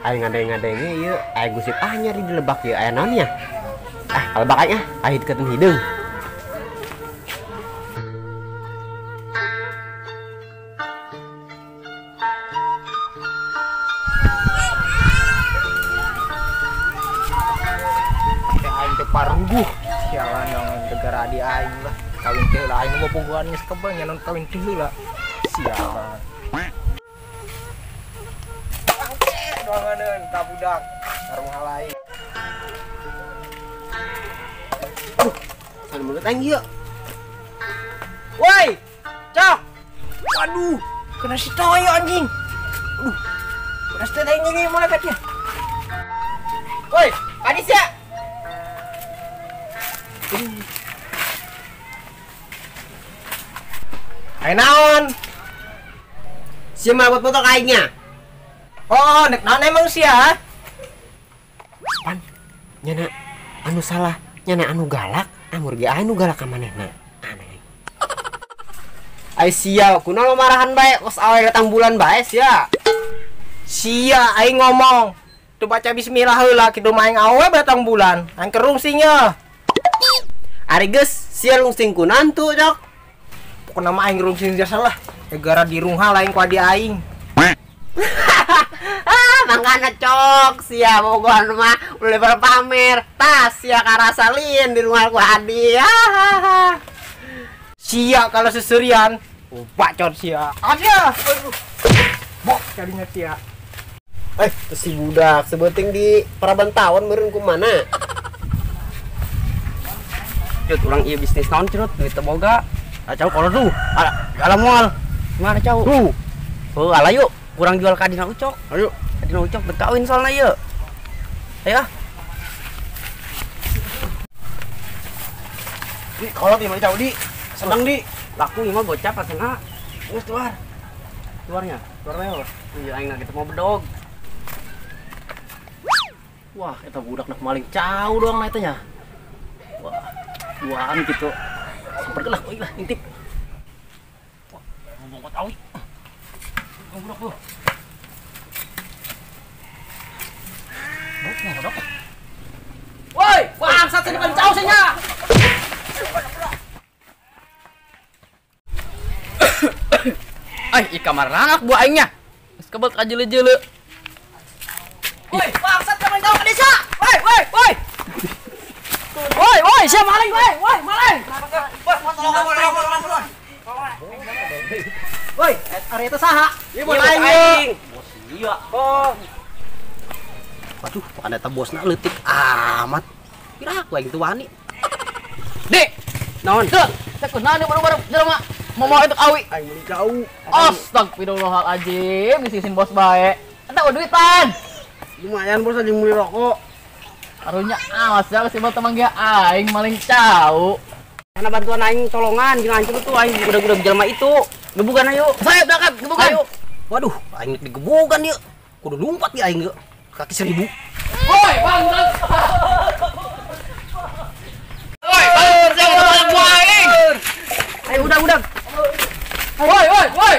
Aing ngadeng-ngadenge ieu, aya gusip anyar di lebak ieu, aya naon nya? Ah, lebak aing ah, aya dikeun hideung. Teh aing teh paruguh. Sialan yang gegara adi aing lah. Kawin teh heula aing bobogohan geus kebang nya non kawin teh heula. Sialan. Doanganeun ka budak sarung halai. Aduh, san mulut aing ieu. Woi, Cok. Waduh, kena si toyo anjing. Aduh. Kena si toyo anjing mulai katnya. Woi, kadis ya. Ayo naon? Sia mabot motor aingnya. Oh, nek naon emang sia? Pan, nyana anu salah, nyana anu galak, amur ge anu galak ka manehna. Aneh. Ai sia, kunaon marahan bae, kos awe datang bulan bae sia. Sia aing ngomong. Teu baca bismillah heula kitu mah aing awe datang bulan. Aing kerungsing nya. Ari geus sia rungsing ku nantu, Cok. Pokona mah aing rungsing jasa lah. Gara dirunghal aing ku adi aing. Ah, mangkana Cok, sia bogohan mah ulah berpamer. Tas sia karasalin di rumah ku adi. Hahaha. Sia kalau seserian, bacot sia. Aja. Aduh. Bok kalinya sia. Eh, si budak sebeuting di Parabantawan meureun kumana? Cut, urang ieu bisnis naon curut duit teu boga. Ah, cau kalau tuh. Ala moal. Gimana cau? Tuh. Oh, ala yuk, kurang jual ka Dina Ucok. Ayo, ka Dina Ucok dek kawin soalna ieu. Ayo ah. Di kolot ieu mah cau di. Seneng di. Laku ieu mah gocap rasana. Geus keluar. Keluarnya. Keluarnya. Iya aing kita mau bedog. Wah, eta budak nak maling cau doang na eta nya. Wah, duaan gitu. Samperkeun lah, lah intip. Wah, ngomong awi. Budak tuh. Budak. Woi, bangsat sini paling cau sih nya. Ay, ikan marangak buah aingnya. Geus kebet ka jeule-jeule. Woi, bangsat kamu tahu ke desa. Woi, woi, woi. Woi, woi, siapa maling, woi, woi, maling. Woi, Woi, ari eta saha? Ieu bos aing. Bos ieu. Oh. Waduh, bukan eta bosna leutik amat. Kira aku aing teu wani. Dik, naon? Teu, teh kunaon baru-baru jelema mau mau itu awi. Aing meuli cau. Astagfirullahaladzim, disisin bos bae. Eta duitan. Lumayan bos anjing meuli rokok. Karunya awas ya si bos teman ge aing maling cau. Karena bantuan aing tolongan jeung hancur tuh aing udah-udah jelema itu. Gebugan ayo. Saya berangkat gebugan. Ayo. Waduh, aing digebugan ieu. Kudu lumpat di aing kaki 1000. Woi, bangsat. Woi, bangsat gua aing. Ayo udah. Woi, woi, woi.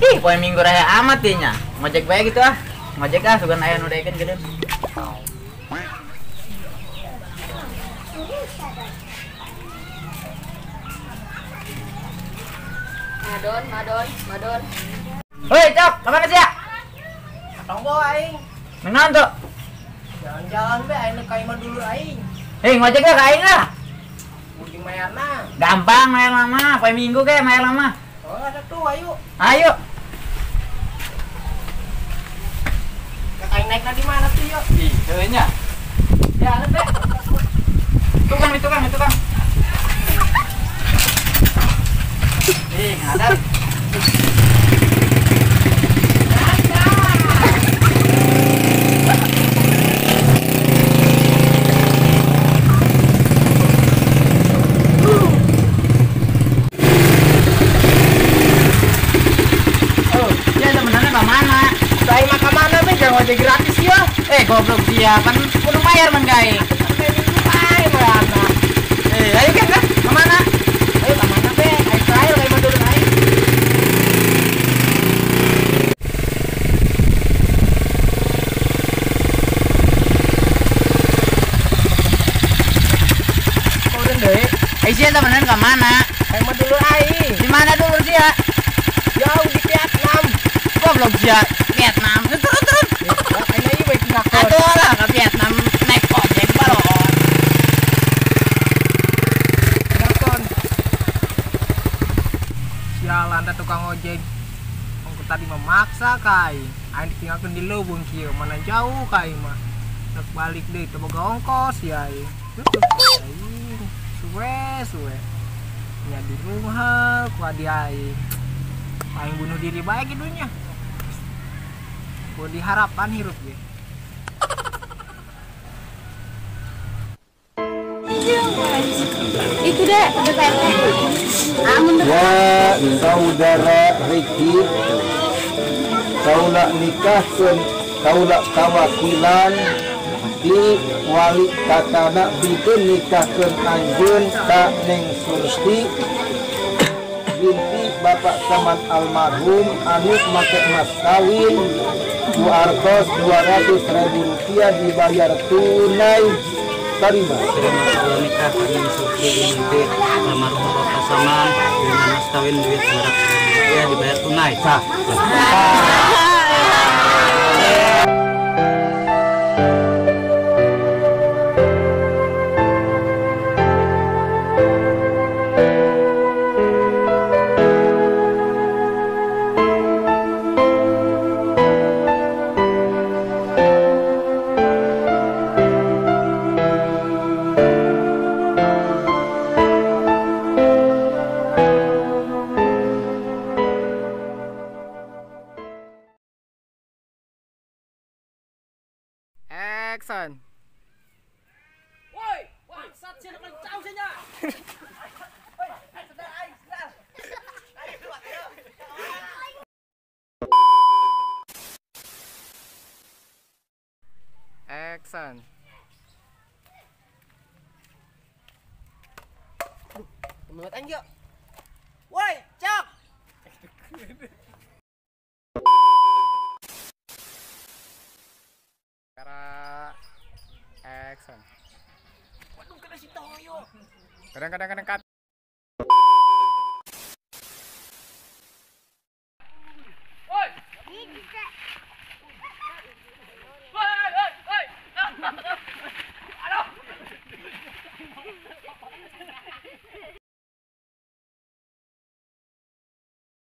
Ih, poe minggu raya amat ieu nya. Ngojek bae gitu ah. Ngojek ah sugan aya nu daekeun geudeun. Madon, madon, madon. Hoi, Cok, ka mana sia? Tonggo aing. Nang tuh? Jalan-jalan be aing ka imah dulur aing. Hei, ngojek ka aing lah. Ujung mayarna. Gampang mayar lama, poe minggu ge mayar lama. Oh, ada tuh, ayo. Ayo. Aing naik di mana tuh, yuk? Ih, heuh nya. Ya, alep be. Tukang, tukang, tukang. Ih, ngadar. Oh, ya temenannya ke mana? Saya mah ke mana be? Jangan ngojek gratis ya. Goblok sia pan kudu bayar man gae. Bae mana. Ayo kan ke mana? Ayo ke mana be? Ayo ayo kayak mah dulu aing. Koden deui. Ayo sia temenan ke mana? Ayo mah dulu aing. Di mana dulu sia? Jauh di Vietnam. Goblok sia, Vietnam. Turun turun. Aing ieu bae tingakon. Atuh lah ke Vietnam naik ojek balon. Tingakon. Sialan da tukang ojek. Ongko tadi memaksa ka aing. Aing ditinggalkeun di leuweung kieu, mana jauh ka aing mah. Rek balik deui teu boga ongkos ya aing. Aing suwe suwe. Nya di rumah ku adi aing. Aing bunuh diri bae kitu nya. Ku diharapkan hirup ge. Itu deh, ya saudara Riki, kaula nikahkeun kaula kawakilan di wali kakana bikin nikahkeun anjeun ka Neng Surti binti Bapak Saman almarhum anu make mas kawin ku artos 200.000 rupiah dibayar tunai. Terima. Terima nikah dengan Surti binti almarhum Bapak Saman dengan mas kawin duit 200.000 rupiah dibayar tunai. Sah. Action. Woi, bangsat sia paling jauh sia nya. Woi, sedar aing, sedar. Aing keluar. Action. Aduh, temen aing yuk. Woi, cok. Action. Waduh, kena si Toyo. Kadang-kadang kadang cut.